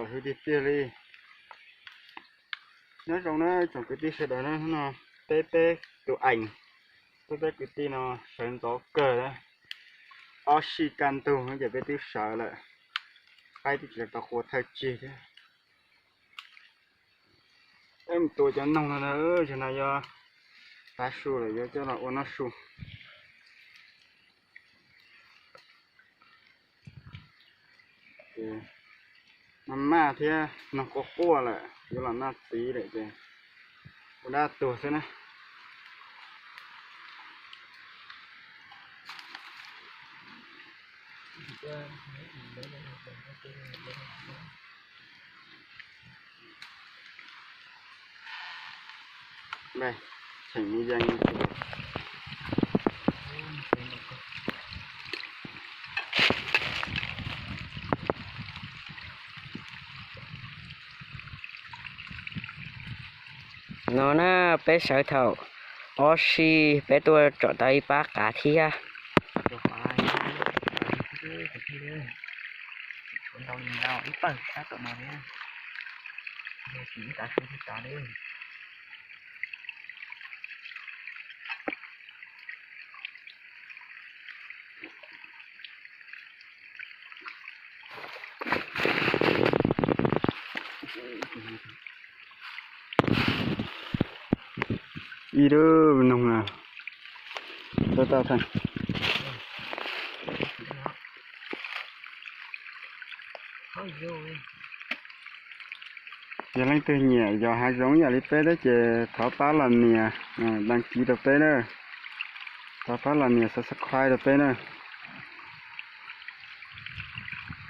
Hwj tiag tiag li. Nyob zoo na tsoom kwv tij sawv daws na, hnub no peb peb tus eem, peb peb kwv tij no sawv ntxov kawg na, ob sij kaj ntug no ces peb twb sawv lawm, qaib twb tsis tau qua thawj tsig thiab. Peb mus tua cov noog no na, zaum no yuav tav su lawm yuav coj los ua noj su. Ces maj maj thiab noog quaj quaj lawm yuav los noj txiv lawm ces ua dab tuag xwb na. No na, peb sawv thaum ob sij peb tuaj tsom tau ib pab qav thiab. Ib lub noog na, tau tau tag. Yog leej twg nyiam yos hav zoov ib yam li peb thiab ces thov pab los nias, đăng ký rau peb na. Thov pab los nias subscribe rau peb na,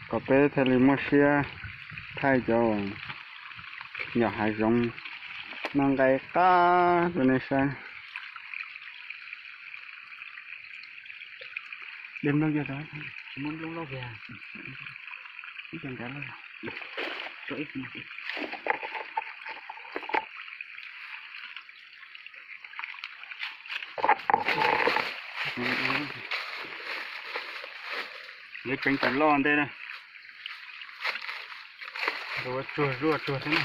kom peb thiaj li muaj siab thaij cov yos hav zoov noj nqaij qab rau nej saib. Dej nplooj cog tau, tsis muaj nplooj loj kiag. Ib co nrad loj. Yuav tseev tus loj ntej na. Ua tsuag zuaj tsuag thiab na.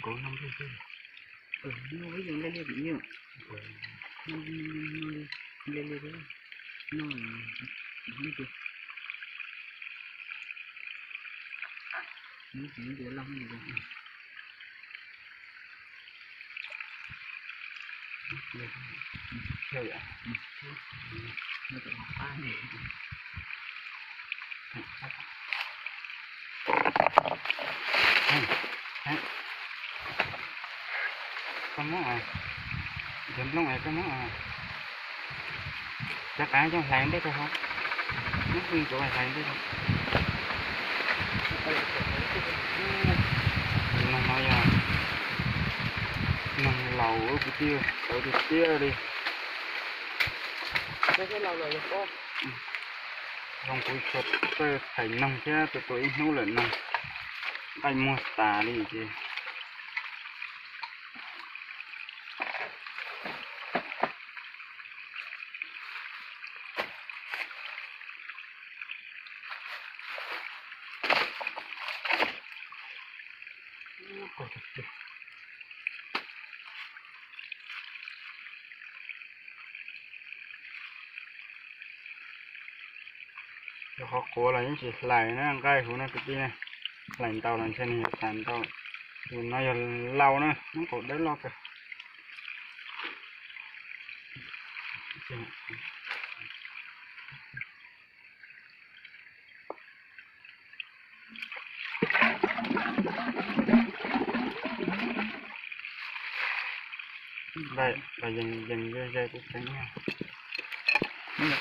Kuv no, no ib leeg liaj tim nyiaj, no li, liaj liaj, no, no, no, no, Koj muab, cov nplooj es koj muab, cov qav coj hlais ntej rau hauv, muab hwj ntxuav hlais ntej rau. Noog no yog noog laus kwv tij, tawv tiag tiag li. Zoo kuv txhua txawj thaij noog thiab tua tua ib hnub lawm noog nqaij muag tas li ces. Yog qhov quav los yeej tsis hlais na, nqaij huv no kwv tij na, hlais ntau los ntshe nws yuav tas ntau. Tus no yog laus na, hnub qaum dawb loj kawg. Yees yees ze ze kuv tseev. Yees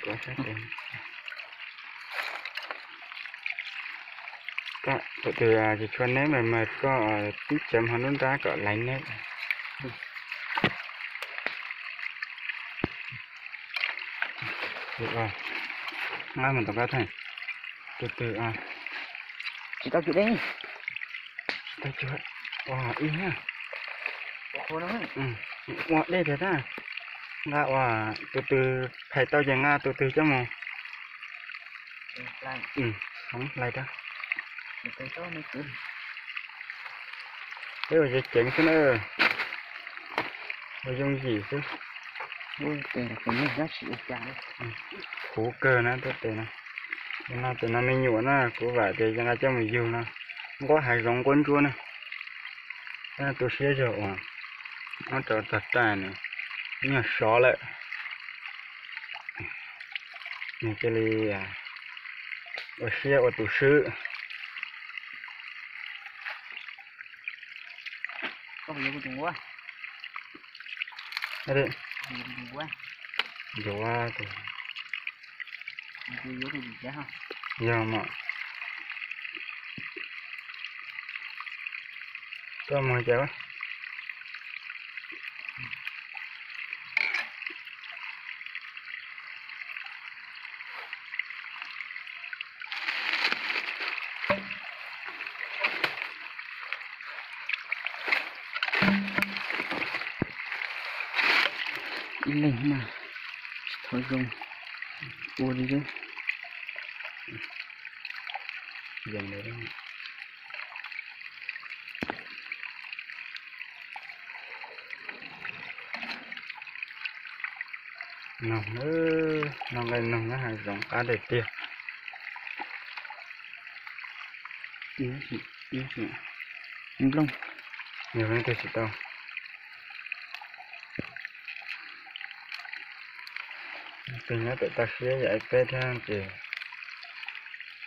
kuv sab tseev. Koj tus tsis tshua neb mas mas koj tib cov ho nruab nrab kom laiv neb. Tus tus tsis tau cuag dej, tsis tau cuag, ib nyuag. Ua dej tiag tab. Nqa uas tus twg phais tau ces nqa tus twg coj mus. Hloov hlais rau. Peb ua ceev ceev xwb na. Ua yooj yim xwb. Huv kawg na tuaj tes no. No tes no me nyuam na, kuv vam tias nqa coj mus yug no. Nquab hav zoov nquab ntsuab na. Tu siab zog uas nyob rau tog rais nws nyuag sov lawm. Nws cia li ua siab ua tus swb. Yog mas. Tuaj mus cas. Ib leeg mas tsis tau zoo ua li. Noog, noog nqaij noog nyob hav zoov qab tiag tiag. Nplooj, yog leej twg tsis tau. Peb nyob pem toj siab yam peb thiab ces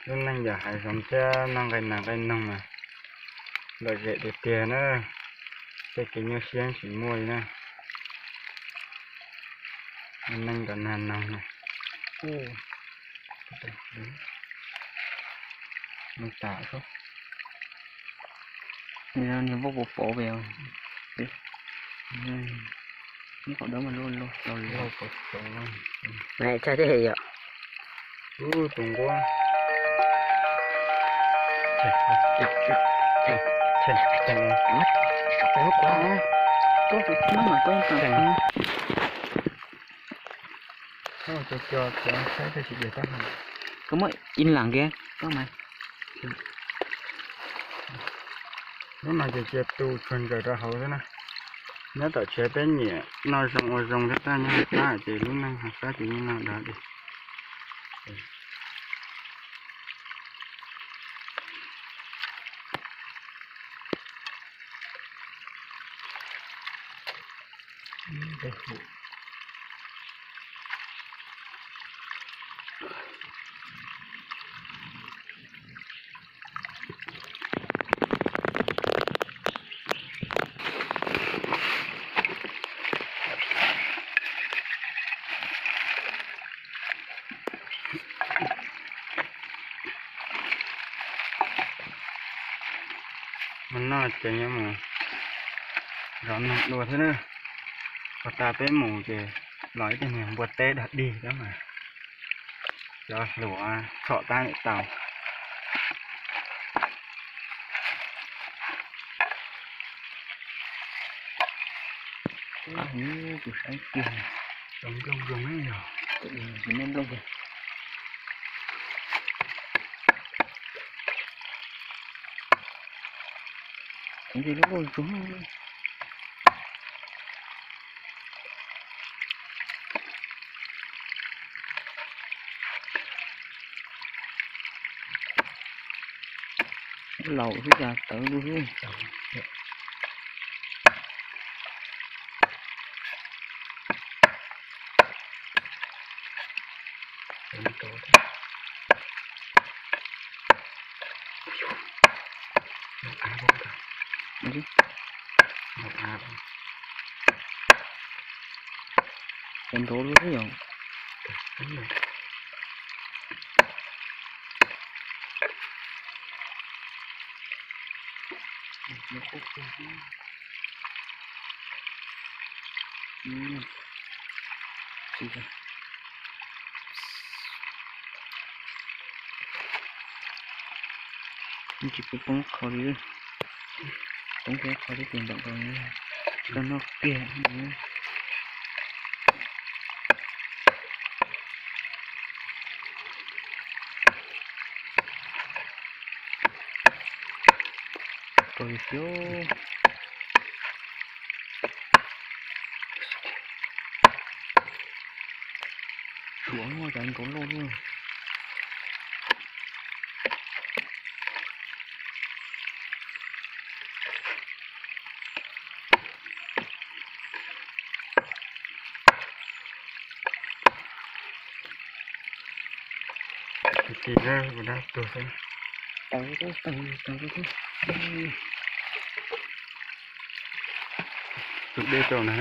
lub neej yog hav zoov thiab noj nqaij nas nqaij noog mas lom zem tiag tiag na. Tej kev nyuaj siab tsis muaj li na. Neej nrog nag noog na. Nws tas, nws voj pov pov pem. Qhov dawb mas loj loj. Tshaj thiab yom. Tus nquab. Koj muab ib lam kiag koj mas. Lub no ces cia tu tsuag ntsaws rau hauv xwb na. Nyob tom tsev peb nyiam noj zoo ua zoo thiab tab nyob hauv plab ces lub neej hauv plab ces yeej noj dag li. Mus noj ces yuav mus zov neeg dua thiab na. Ua tas peb mus ces los ib tug niag npua teb dog dig thiab mas cov hluas txhom tab tau. Tus saib kiag, cov nplooj zoo yog, nplooj kiag. Tus lub zoo. Laus xwb cas tawv dua xwb. Cov nrov dua xwb yom. Tsis pub poob qho li, poob kiag qho twb tus ntaum rau li. Tau noj kiag. Pw xwb. Suav muaj cov nkaus loj luaj. Tis dab, ua dab tuag xwb. Tau, tau, tau, tau, tau. Tus dej rau na.